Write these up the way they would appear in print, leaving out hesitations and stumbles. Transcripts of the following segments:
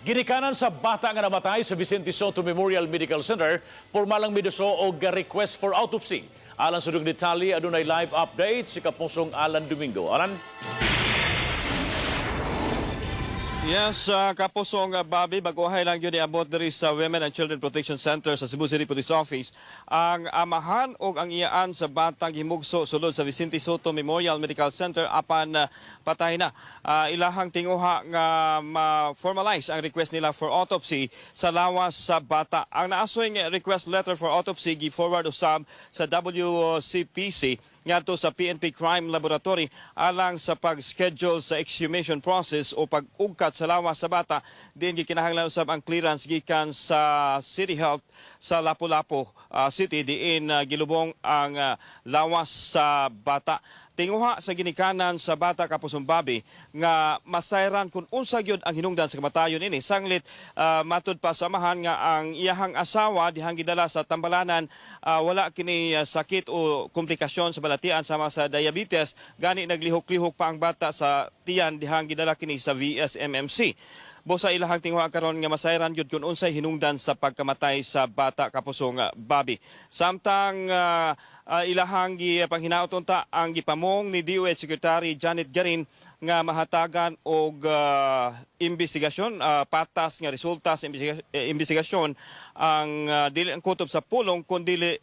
Ginikanan sa bata nga namatay sa Vicente Sotto Memorial Medical Center, pormalang miduso og request for autopsy. Alang sa dugong detalye, adunay live update si Kapusong Alan Domingo. Alan? Yes, Kapusong Bobby, baguhay lang gyud niabot diri sa Women and Children Protection Center sa Cebu City Police Office ang amahan og ang iyaan sa batang gimugso sulod sa Vicente Sotto Memorial Medical Center apan patay na. Ilahang tinguha nga ma-formalize ang request nila for autopsy sa lawas sa bata. Ang naasoy nga request letter for autopsy gi-forward usab sa WCPC ngadto sa PNP Crime Laboratory alang sa pag-schedule sa exhumation process o pag-ugkat sa lawas sa bata. Din gikinahanglan usab ang clearance gikan sa City Health sa Lapu-Lapu City diin gilubong ang lawas sa bata. Tinguha sa ginikanan sa bata, Kapusong Bobby, nga masayran kung unsa gyud ang hinungdan sa kamatayon ini, sanglit matud pa sa amahan nga ang iyahang asawa dihang gidala sa tambalanan wala kini sakit o komplikasyon sa balatian sama sa diabetes, gani naglihok-lihok pa ang bata sa tiyan dihang gidala kini sa VSMMC. Busa ilahang tinguha karon nga masayran gyud kung unsay hinungdan sa pagkamatay sa bata, Kapusong Bobby. Samtang ilahang gipanghinaot unta ang gipamong ni DOH Secretary Janet Garin nga mahatagan og investigasyon, patas nga resulta sa investigasyon ang dili ang kutob sa pulong kun dili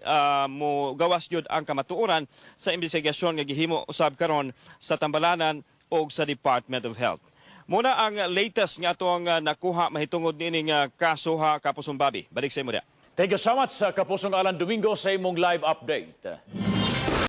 mo gawas gyud ang kamatuoran sa investigasyon nga gihimo usab karon sa tambalanan og sa Department of Health. Muna ang latest nga atong nakuha mahitungod niining kaso ha, Kapusong Bobby. Balik sa imo diha. Thank you so much, Kapusong Alan Domingo, sa imong live update.